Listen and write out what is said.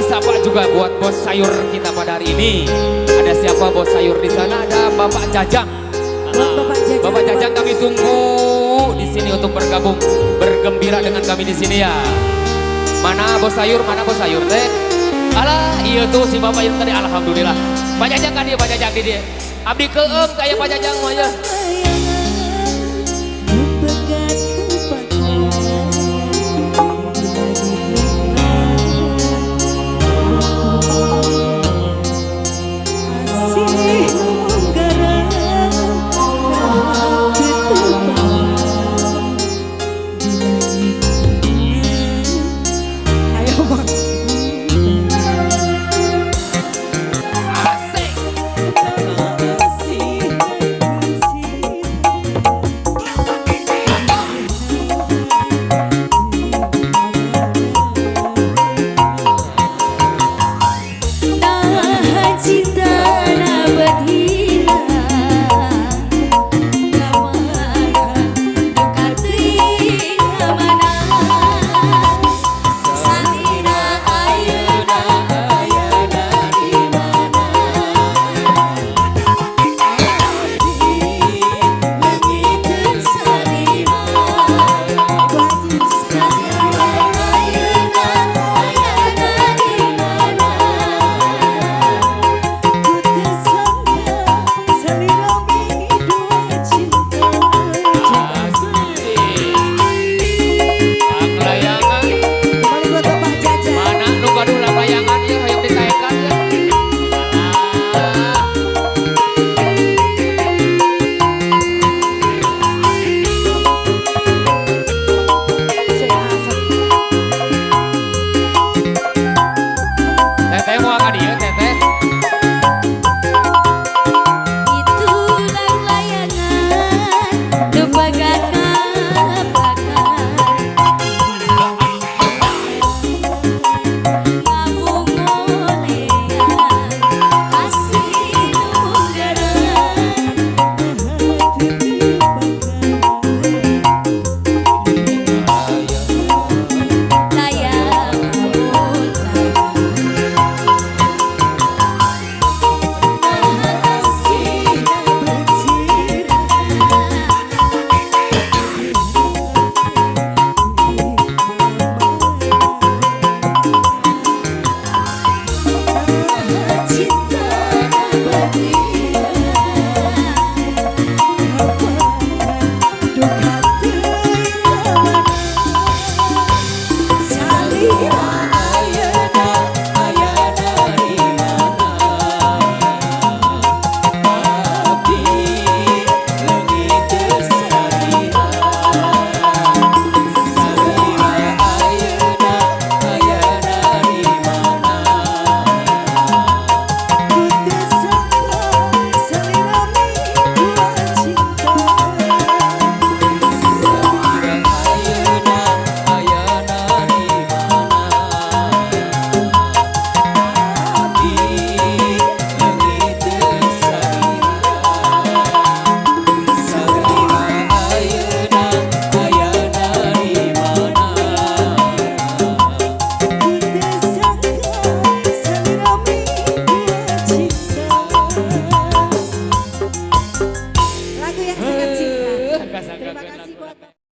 Disapa juga buat bos sayur kita pada hari ini. Ada siapa bos sayur di sana? Ada Bapak Jajang. Buat Bapak Jajang. Bapak Jajang kami tunggu di sini untuk bergabung, bergembira dengan kami di sini ya. Mana bos sayur? Mana bos sayur teh? Alah, iya tuh si bapak itu tadi, alhamdulillah. Pak Jajang kan dia, Pak Jajang di dia. Abdi keem kayak Pak Jajang mah ya. Ayo Bang. Asik. Nah cinta na berhilang Lamaran duka teuing mana Salira ayeuna ayana di mana Abdi leungiteun salira Salira ayeuna ayana di mana. Ku teu sangka salira dua cinta. Asik. Layangan. Kembali buat Bapak Jajang. Mana nu gaduh layangan ieu hayang ditaekan ya. Alah. Teteh mau ka dieu teteh. Itulah layangan nu bagat kapakan Ngabungolean asih nu munggaran. Tayang amun asih cinta berhilang. Duka teuing Salira ayeuna ayana di mana Abdi leungiteun salira Salira ayeuna ayana di mana. Ku teu sangka salira dua cinta. Salira ayeuna ayana di mana Abdi leungiteun salira Salira ayeuna ayana di mana. Ku teu sangka salira dua cinta. Lagu yang sangat singkat. Kasangga Terima kasih buat